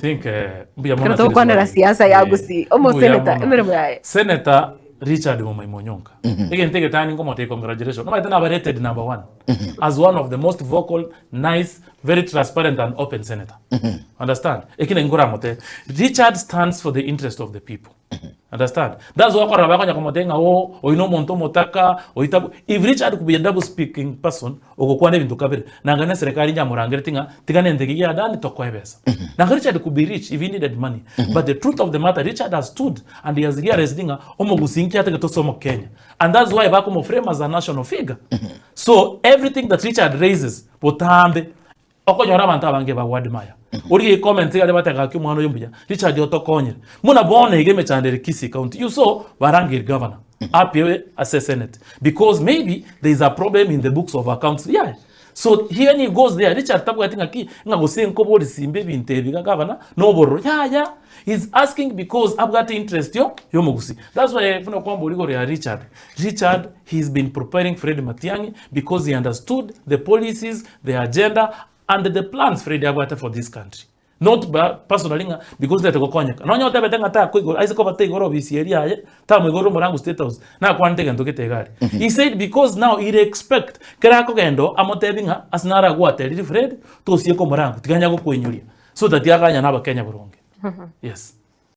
Think eh, mbuya mono Ekero ase togokwanera riswali. siasa ya Eh, Gusii, mbuya omoseneta, mono. emeremo yaye. Senator Richard Mumai Monyonka. Egento egetani nkomotebia congratulations. Nomanyete naba rated number one as one of the most vocal, nice, very transparent and open senator. Understand? Eki naki nkoramotebie. Richard stands for the interest of the people. Understand? That's why okorora bakonya komotebia ng'a oo oyo na omonto omotaka, oyo tabu if Richard could be a double speaking person, ogokwana ebinto kabere, nanga na eserekari nyamorangereti ng'a tiga nente eke giadani tokoe ebesa. Nanga Richard could be rich if he needed money. But the truth of the matter, Richard has stood and he has realized ng'a omogusii nki atagete ase omokenya. And that's why bakomoframe as a national figure. So everything that Richard raises, botambe, Okonyora abanto abange bagoadmire. Origie comments iga aria bateba gaki omwana oyo mbuya, Richard otokonyire. Buna bono iga emechando ere Kisii county, you saw barangeire governor appear ase senate because maybe there is a problem in the books of accounts yaye. So he when he goes there, Richard tabwati ng'aki ng'a gose nkobori simba ebinto ebi iga governor na obororo yaya. He is asking because abwate interest yo yomogusii. That's why buna okwambora igoro ya Richard, Richard he has been preparing Fred Matiang'i because he understood the policies the agenda and the plans Fred abwate for this country. Not ba personally ng'a because tete gokonyeka. Nonya otebete ng'a takoigora aise koba taigora ofisi eria yaye, tamoigorera omorango state house, nakwanete egento gete iga aria. He said because now he expect kera akogenda oo amotebi ng'a ase naragwateriri Fred, tosieke omorango, tiga nya gokoinyoria. So that aganya na abakenya boronge. Yes.